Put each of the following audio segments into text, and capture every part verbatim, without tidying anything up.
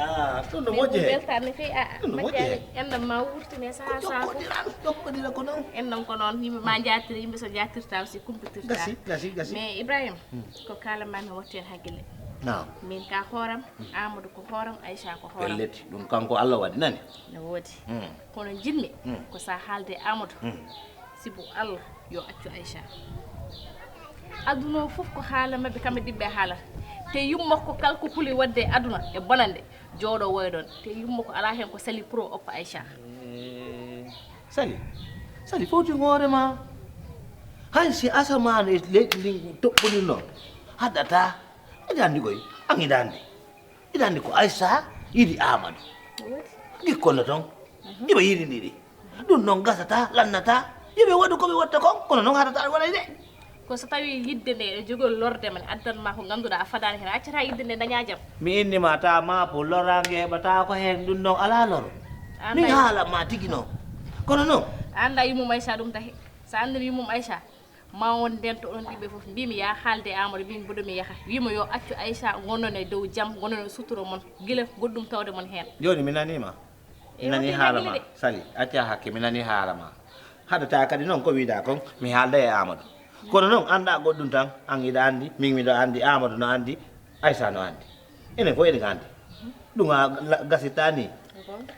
Ah, ɗum no moƴƴi he. Weltaare no feewi. A, a, ɗum no moƴƴi he. Majjani, enɗam ma wurtine saha saha fof. Jokkodira, jokkodira ko noon. Enɗam ko noon, yimɓe ma njatiri, yimɓe so njattirta aussi kumpitirta. Gasi, gasi, gasi. Mais Ibrahima, ko kaalan ma mi watti heen hakkille. Naam. Min ka hooram, Amadou ko hooram, Aïcha ko hooram. Pellet, ɗum kanko Allah waɗi, nani? No woodi. Hmm. Kono njiɗmi, hmm, ko sa haalde Amadou. Hmm. Sibu Allah yo accu Aïcha. Aduna o fof ko haala maɓɓe kamɓe ɗiɗi ɓe haalata. Te yumma ko kala ko huli waɗde e aduna e bonande, jooɗo woya ɗoon. Te yumma ko alaa heen ko sali pro oppa Aïcha. Eh, sali, sali fowti hoore ma. Hay si asamaan e leydi ndin toɓɓondirno, haɗata. Aɗa anndi koy, an hiɗa anndi. Hiɗa anndi ko Aïcha yiɗi Amadou. Gikkol no toon. Iɓe yiɗindiri. Ɗum noon gasata, lannata. Yo ɓe waɗu ko ɓe waɗta kon, kono noon haɗata waɗay de. Ko so tawi yidde nde ene jogori lorde ma, ne addan ma ko ngannduɗaa a fadaani heen, a accata yidde nde daña jam. Mi inni ma ta ma pour loraange heɓata ko heen, ɗum noon alaa loro. Min haala ma tigi noon. Kono noon. A annda yummum Aïcha ɗum tahi. So anndino yummum Aïcha, ma on ndento onon ɗiɓɓe fof. Mbimi ya haalde Amadou, min mboɗo mi yaha. Wimo yo accu Aïcha, ngonon e dow jam, ngonon e suturo mon. Gila goɗɗum tawde mon heen. Jooni mi nanii ma. Mi nanii haala ma. Sali, acca hakke, mi nanii haala ma. Haɗata kadi noon ko wiɗa kon, mi haalda e Amadou. Kono noon, annda goɗɗum tan, an hiɗa anndi, min miɗo anndi, Amadou no anndi, Aïcha no anndi. Enen fof eɗen anndi. Ɗum a la-, gasitta ni.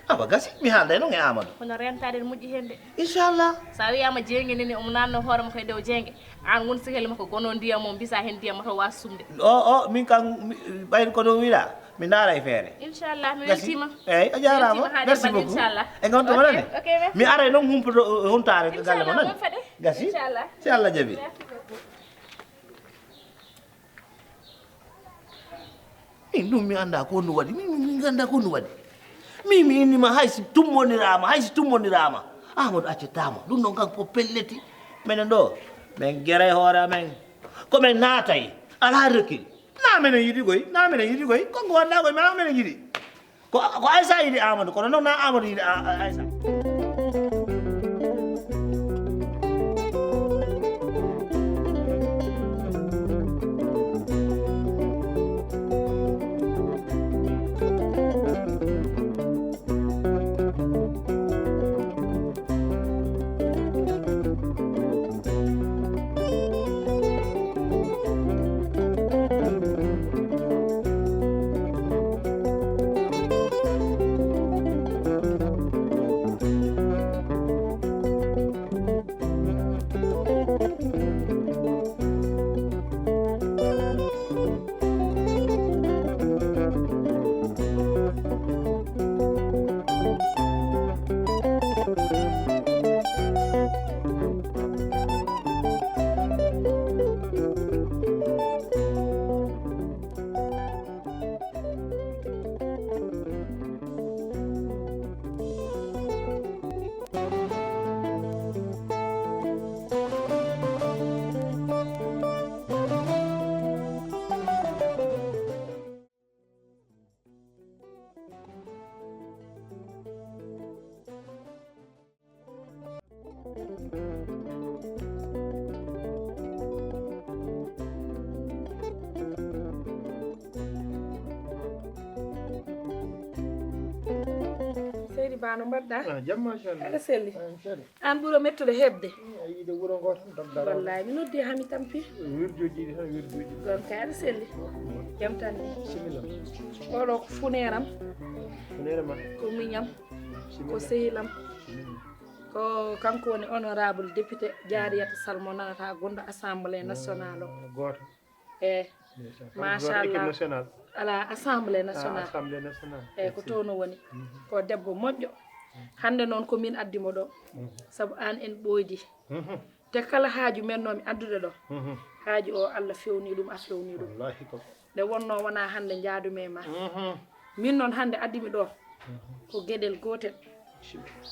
Awa gasi, mi haalda noon e Amadou. Kono rentade ne moƴƴi heen de. Inchallah. So a wiyama jeenge nani omo nanno hoore makko e dow jeenge, an won sehil makko gono ndiyam o, mbisa heen ndiyam mata o waas sumde. O, o, min kam, mi, ɓayde ko ɗum wiɗa. Mi ndaara e feere. Inchallah, mi weltiima. Eyyi, a jaaraama. Merci beaucoup. Inchallah. E ngonto ma nane. Ok, merci. Mi aray noon humpude, humtaare galle ma nane. Inchallah, ɗum fade. Gasi. Inchallah. Si Allah jaɓi. Merci beaucoup. Min ɗum mi annda ko honɗum waɗi. Min, min, min annda ko honɗum waɗi. Min mi inni ma hay si tummoniraama, hay si tummoniraama. Amadou accataama. Ɗum noon kanko ko pelleti. Menen ɗo, min gere hoore amen. Ko min naatay. Alaa recul. Na menen yiɗi koy, na menen yiɗi koy. Konko wonɗa koy, ma menen yiɗi. Ko, ko Aïcha yiɗi Amadou, kono noon na Amadou yiɗi A-, A-, Aïcha. Seydi Ba, no mbaɗɗa? Ah, jam, machallah. Aɗa selli? Ah, machallah. An ɓuro mettude heɓde. Mm, a yiide wuro ngo tan, dam daro. Wallahi, mi noddi haa mi tampi. Wirjooji ɗi tan, wirjooji. Ɗon kay aɗa selli. Jam tan ni. Bisimilla. Oɗo ko funeeram. Funeere ma. Ko miñam. Bisimilla. Ko sehilam. Bisimilla. Ko kanko woni honorable député Jariyata Sall mo nanata gonɗo assemblée nationale o. Mm, gooto. Eh, ndeysaan. Machallah. Équipe nationale. Ala Assemblée nationale. Ah, Assemblée nationale. Eh, ko toon o woni. Mhm. Ko debbo moƴƴo. Hannde noon ko min addi mo ɗo. Mhm. Sabu aan en ɓooydi. Mhm. Te kala haaju men no mi addude ɗo. Mhm. Haaju o Allah fewni ɗum, a fewni ɗum. Wallahi ko. Nde wonno wona hannde njaadumi e ma. Mhm. Min noon hannde addi mi ɗo. Mhm. Ko geɗel gootel.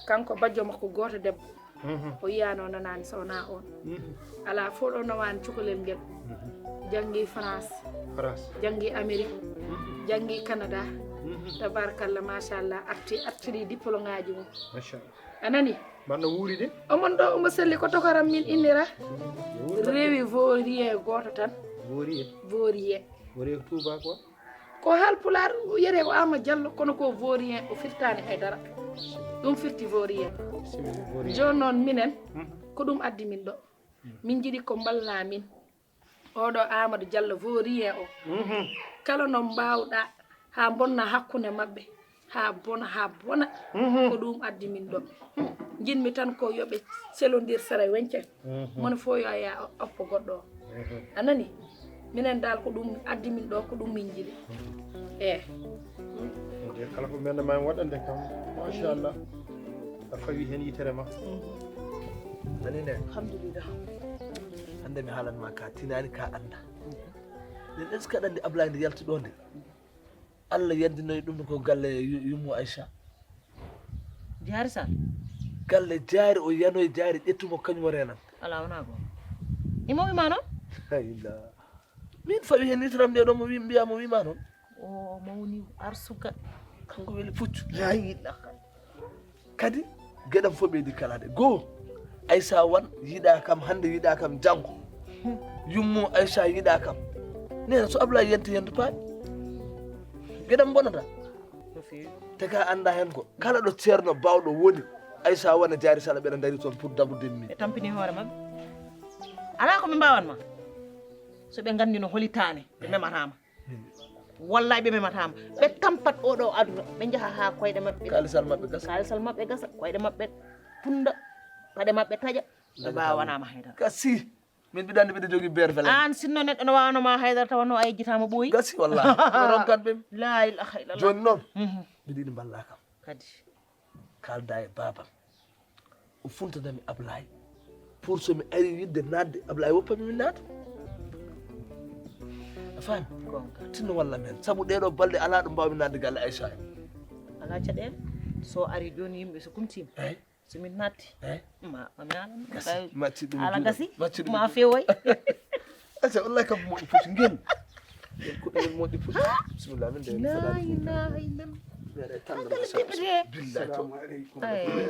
Kanko bajjo makko gooto debbo. Mhm. O yiyaano nanaani so wonaa oon. Mhm. Alaa fof ɗo nawaani cukalel ngel. Mhm. Janngi France. France. Janngi Amérique. Mhm. Janngi Canada. Mhm. Tabarakallah, machallah, arti, artiri diplôme ngaaji mum. Machallah. A nani? Manno wuuri de? Omon ɗo omo selli ko tokaram min innira. Yo wuur. Rewi Vaurien gooto tan. Vaurien. Vaurien. Vaurien ko tuuba ko? Ko haalpulaar wiyetee ko Aama Jallo, kono ko vaurien, o firtaani hay dara. Ɗum firti vaurien. Jooni noon minen, ko ɗum addi min ɗo. Min njiɗi ko mballaa min. Oɗo Amadou Diallo vaurien o. Kala no mbaawɗaa haa mbonna hakkunde maɓɓe, haa bona, haa bona. Ko ɗum addi min ɗo. Njiɗmi tan ko yo ɓe selondir sara weñce. Mono fof yo aya oppo goɗɗo o. A nani? Minen dal ko ɗum addi min ɗo, ko ɗum min njiɗi. Eh. Nde kala ko mennde ma en waɗande kam, machallah. A fawi heen yitere ma. Nani ne? Alhamdulillah. Hannde mi haalan ma ka tinani ka annda. Nden est ce que aɗa anndi Ablaye nde yalti ɗo nde? Allah yandinoyi ɗum ko galle yu- yummo Aïcha. Jaari Sall. Galle jaari o yanoyi jaari ƴettumo kañum o renan. Ala wona goo. Imo wima noon? Hayla. Min fawi heen yiteram nde ɗo mo wi mbiya mo wima noon. O mawni arsuka. Kanko weli puccu. Hayla. Kadi geɗam fof ɓeydi kalaade. Goo Aïcha wan yiɗa kam hannde yiɗa kam janngo. Yummo Aïcha yiɗa kam. Nena so Ablaye yenti hendu paani. Geɗam bonata. Te ka annda heen ko kala ɗo ceerno baawɗo woni Aïcha wana jaari sala ɓeɗa dari toon pour dabrude mi. Ɓe tampini hoore maɓɓe. Alaa ko ɓe mbaawan ma. So ɓe nganndi no holitaane ɓe mematama. Wallaay ɓe mematama. Ɓe tampat oɗo aduna ɓe njaha ha koyɗe maɓɓe. Kalisal maɓɓe gasa. Kalisal maɓɓe gasa, koyɗe maɓɓe punda, paɗe maɓɓe taƴa. Ɓe mbawanama haydara. Gasi. Min mbiɗa andi mbiɗa jogui beer fele. An sinno neɗɗo no wawano ma haydara tawa no a yejjitama ɓooyi. Gasi wallahi. Ronkat ɓe. La ilaha illallah. Joni noon. Mbiɗa yiɗi mballakam. Kadi. Kalda e babam. O funtanami Ablaye pour so mi ari yidde naatde Ablaye woppami mi naata. A faami? Tinno walla men sabu ɗeɗo balɗe ala ɗo mbawmi naatde galle Aïcha en. Ala caɗele. So ari joni yimɓe so kumtima. Eyi. So min natti. Eyi. Ma ma mi ala. Gasi. Macci ɗum. Ala gasi. Macci ɗum. Ma fewoy. Asa wallahi kam moƴƴi puccu ngel. Ngel ko ɗum moƴƴi puccu. Bismillah min de. La ilaha illallah. Mere tandam. Billahi to.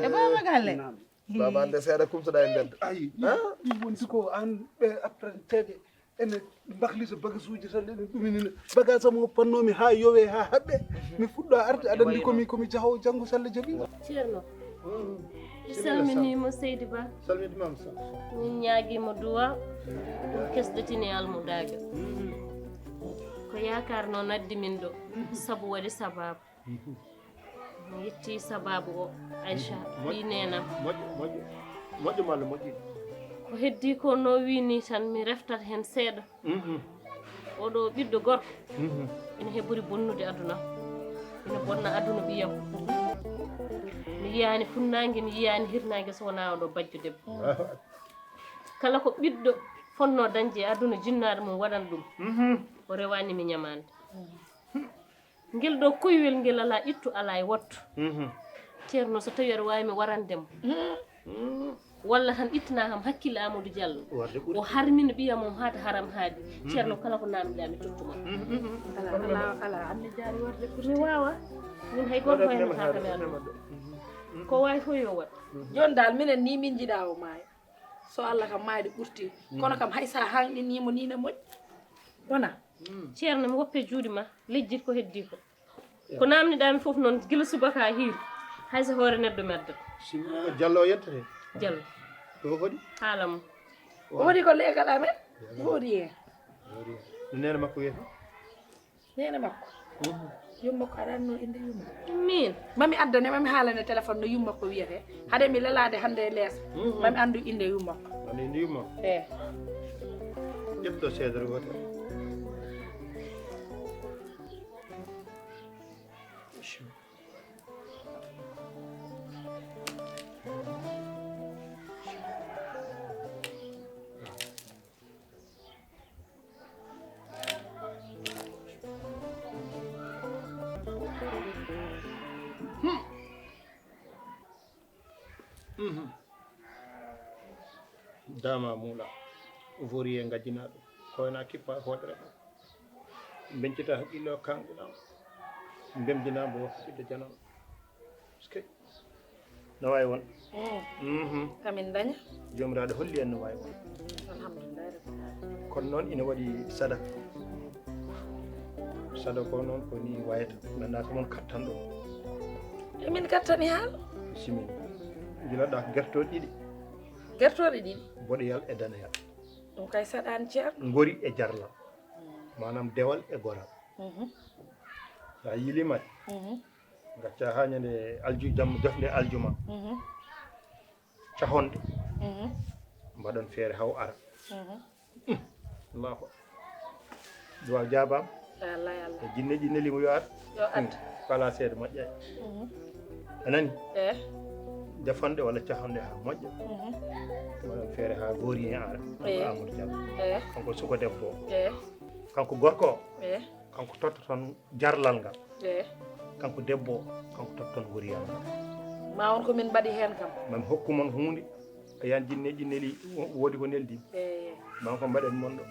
E baba galle. Baba ande seeɗa kumtoɗa e mbedda. Ayi. Ɗum wonti ko an ɓe apprenteɓe ene mbaklisa bagasuji tan ene ɗuminina bagage am o pannomi ha yowe ha haɓɓe. Mi fuɗɗo arde aɗa andi komi komi jahowo janngo so Allah jaɓi. Ceerno. Mi salminiima seydi ba. Salminiima. Min ñaagiima duwa ɗum kesɗitini almudaagal. Ko yaakaar noon addi min ɗo sabu waɗi sabaabu. Mi yetti sabaabu o Aïcha ɓii neenam. Moƴƴo moƴƴo. Moƴƴo malla moƴƴi. Ko heddii ko no wii nii tan mi reftat heen seeɗa. Oɗo ɓiɗɗo gorko ina heɓori bonnude aduna, ina bonna aduna ɓiyam. Mi yiyaani funnaange, mi yiyaani hirnaange so wonaa oɗo bajjo debbo. Kala ko ɓiɗɗo fotnoo dañde e aduna, jinnaaɗo mum waɗan ɗum, o rewaani mi ñamaande. Ngel ɗoo koywel ngel alaa ittu alaa e wattu. Ceerno, so tawii aɗa waawi mi warande mo walla tan ittanaa kam hakkille Amadou Diallo, o harmina ɓiya mum haata haram haadi. Ceerno, kala ko naamndaa mi tottuma. Alaa alaa anne jaari warde. Mi waawaa. Min hay gooto hoynataaka mi aduna. Ko waawi fof yo waɗ. Jooni dal minen ni min njiɗaa o maaya. So Allah kam maayde ɓurti kono kam hay sa hanɗinimo ni ne moƴƴi. Wona. Ceerno mi woppe juuɗe ma, lejjit ko heddii ko. Ko naamniɗaa mi fof noon gila subaka hiir, hay so hoore neɗɗo mi addata. Sinno Jallo o yettote? Jallo. Ɗo hoɗi? Haala mum. O hoɗi ko leegal amen? Hoɗi heen. No neene makko wiyata? Neene makko? Yumma ko aɗa anno innde yumma? Min. Mami addane, mami haalane téléphone no yumma ko wiyete. Hade mi lelaade hannde e lees. Mami anndu innde yumma ko. Anndu innde yumma? Eey. Ƴetto seedere wootere. Dama muula voriye ngajjinaa ɗum koyna kippa hoodere ɗum. Mbeñcita haqqille o kaŋɗinaa mbemdinaa mbo ɓiɗɗo janano. No waawi won. Kamin daña. Joomiraaɗo holli en no waawi won. Alhamdulillahi rabbil alamin. Kono noon ina waɗi sadaka. Saɗa ko noon ko ni wayata. Nganndaa ko mon kattan ɗo. Emin kattani haala. Simin. Njiloɗaa ko gertooɗe ɗiɗi. Gertooɗe ɗiɗi. Boɗeyal e daneyal. Ɗum kay saɗaani ceerno. Ngori e jarlal. Maanaam dewal e goral. Mhm. So a yilimat. Mhm. Ngacca haa ñande alju-, jam-, jofnde aljuma. Mhm. Cahonɗe. Mhm. Mbaɗon feere haw ara. Mhm. Allahu akbar. Duwaaw jaabaama. Wallaay Allah. E jinneeji neli mo yo ar. Yo ar. Hmm. Ko alaa seeɗa moƴƴaani. Mhm. A nani? Eh. Defanɗe walla cahonɗe haa moƴƴa. Mhm. Mbaɗon feere haa Gorien ara. Eh. Amadou Diallo. Eh. Kanko suko debbo o. Eh. Kanko gorko o. Eh. Kanko totta toon jarlal ngal. Eh. Kanko debbo o, kanko totta toon goriyal ngal. Ma won ko min mbaɗi heen kam. Mami hokku mon huunde. A yiyan jinneeji neli, wo-, woodi ko neldi. Eh. Ma ko mbaɗen mon ɗo.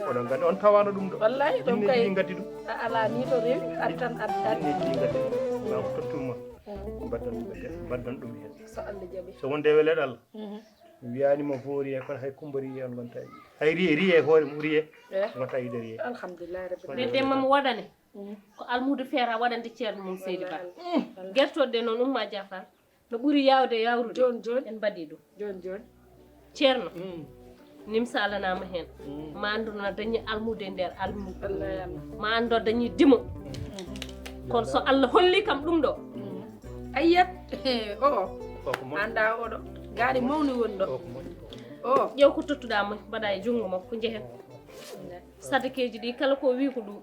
Oɗon nganndi on tawaano ɗum ɗo. Wallaay, ɗum jinneeji kay ɗi ngaddi ɗum. A alaa ni to rewi, ar tan ar, ar. Jinneeji ɗi ngaddi ɗum. Ma ko tottum mon. Mhm. Mbaɗɗon ɗum e, mbaɗɗon ɗum heen. So Allah jaɓi. So wonde e weleede Allah. Mhm. Mi wiyaani mo Gorien kono hay Kumba Riye on ngonta e. Hay Riye, Riye e hoore mum Riye. Eh. Ngonta e Riye. Alhamdulillah rabbil alamin. Nde de mam waɗane. Mhm. Ko almuudo feera waɗande ceerno mum seydi ba. Wallahi. Gertoɗe ɗe noon umma Jafar. No ɓuri yaawde e yaawrude. Jooni, jooni. En mbaɗi ɗum. Jooni, jooni. Ceerno. Mm. Nimsa alanaama heen. Mm. Ma anndu no dañi almuudo e nder almuudo. Wallahi, Allah. Ma anndu no dañi dimo. Mm. Kono so Allah holli kam ɗum ɗo. Mm. Ayyat. O. O ko moƴƴo. Annda oɗo. Gaari mawni woni ɗo. O ko moƴƴo. O. Ƴeew ko tottuɗaa mo, mbaɗa e junngo makko, njehen. Sadakeeji ɗi kala ko wi ko ɗum.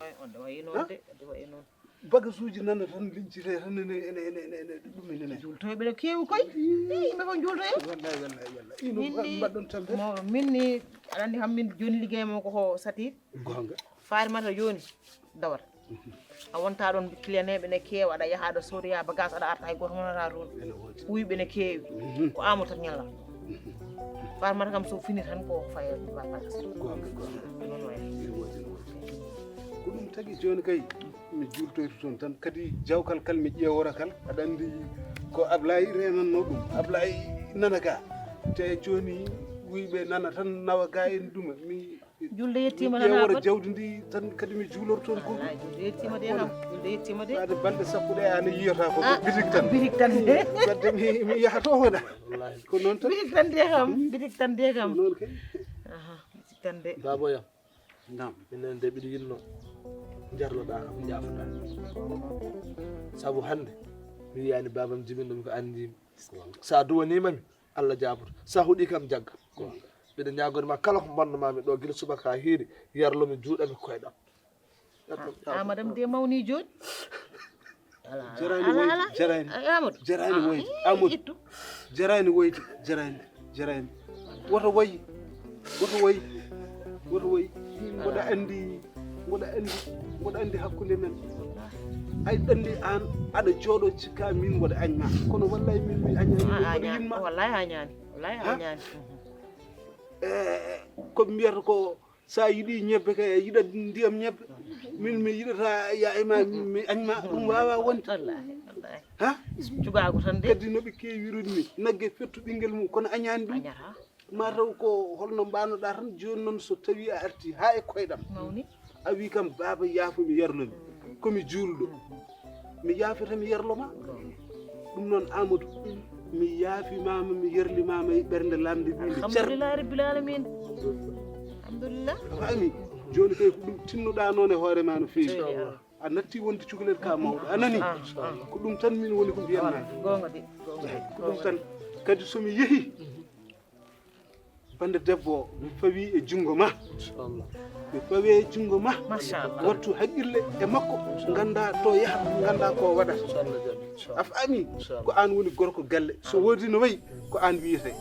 Ay, on ɗo wayi noon de, ɗo wayi noon. Bagasuuji nana tan lincitee tan ene, ene, ene, ene, ene, ɗum ene, ene. Juultoyɓe no keewi koy. Ii, yimɓe fof juultoyo. Wallahi, wallahi, wallahi. Ino min ni, mbaɗɗon tampere. Mawɗo, min ni, aɗa anndi kam min jooni liggey mo ko ko sati. Goonga. Farimata jooni dawata. Mhm. A wonta ɗoon client ɓe ne keewa, aɗa yaha aɗa soodoya bagage, aɗa arta hay gooto wonata toon. Ene woodi. Wuyɓe ne keewi. Mhm. Ko Amadou tan ñalla. Mhm. Farimata kam so fini tan ko faye bagage. Goonga, goonga. Noon wayi. Ene woodi, ene woodi. Ko ɗum tagi jooni kay mi juultoyto toon tan. Kadi jawkal kal mi ƴeewora kal. Aɗa anndi ko Ablaye reenatnoo ɗum. Ablaye nana ga. Te jooni wuyɓe nana tan nawa ga en ɗum. Mi Julde yettiima mi tan haa ƴeewora goɗɗo. Jawdi ndi tan kadi mi juulor toon ko. Wallaay, julde yettiima de kam. Julde yettiima de. Ɓaade balɗe sappo ɗe, aan a yiyata ko. Ah, bitik tan. Bitik tan de. Wadde mi, mi yaha to hoɗa. Wallaay. Ko noon tan. Bitik tan de kam. Bitik tan de kam. Ko noon kay. Aha, bitik tan de. Baboyam. Naam. Minen de mbiɗo yiɗno jarloɗaa kam, njaafoɗaa. Sabu hannde mi wiyaani baabam jibinɗo mi ko anndi. Sa duwaniima mi, Allah jaaboto. Sa huɗi kam, jagga. Mbiɗa ñaagori ma kala ko mbannu-maa mi ɗo gila subaka haa hiiri, yarlo mi juuɗe am e koyɗe am. Ah, Amadou am de mawni jooni. Ala, ala, jaraani ala, woyde, ala, jaraani. Ay, Amadou. Jaraani woyde. Ah, Amadou. Ittu. Jaraani woyde, jaraani, jaraani. Woto woy, woto woy, woto woy. Mboɗa anndi, mboɗa anndi, mboɗa anndi hakkunde men. Ay, ɗanni aan aɗa jooɗo cikka min mboɗa añma. Kono wallahi min mi añaani, a mboɗa añaani, yinma. Wallahi a añaani, wallahi a añaani. Eh, ko mbiyata ko sa yiɗi ñebbe kay a yiɗat ndiyam ñebbe. Min mi yiɗata ya e ma mi añma, ɗum wawa wonde. Wallahi, wallahi. Ha? Cugaagu tan de. Kadi no ɓe keewirunmi, nagge fettu ɓinngel mum, kono añaani ɗum. Añata. Ma taw ko holno mbano-ɗaa tan, jooni noon so tawii a artii haa e koyɗam. Mawni. A wii kam, "Baaba, yaafo mi, yarlo mi. Ko mi juulɗo. Mi yaafete, mi yarlo ma." Ɗum noon, Amadou, mi yaafimaama, mi yarlimaama e ɓernde lamnde, mi cer. Alhamdulillahi Rabbil Alamina. Alhamdulillah. A faami? Jooni kay ko ɗum tinno-ɗaa noon e hoore ma no feewi. Inchallah. A natti wonde cukalel ka mawɗo. A nani? Ah, ah. Ko ɗum tan min woni ko mbiyanmi. Goonga de, goonga de. Ko ɗum tan. Kadi so mi yehi, bannde debbo o, mi fawi e junngo ma. Inchallah. Mi fawi e junngo ma. Machallah. Wattu haqqille e makko, ngannda to yahata, ngannda ko waɗata. Inchallah, Jabi. Inchallah. A faami? Inchallah. Ko aan woni gorko galle. So woodi no wayi, ko aan wiyetee.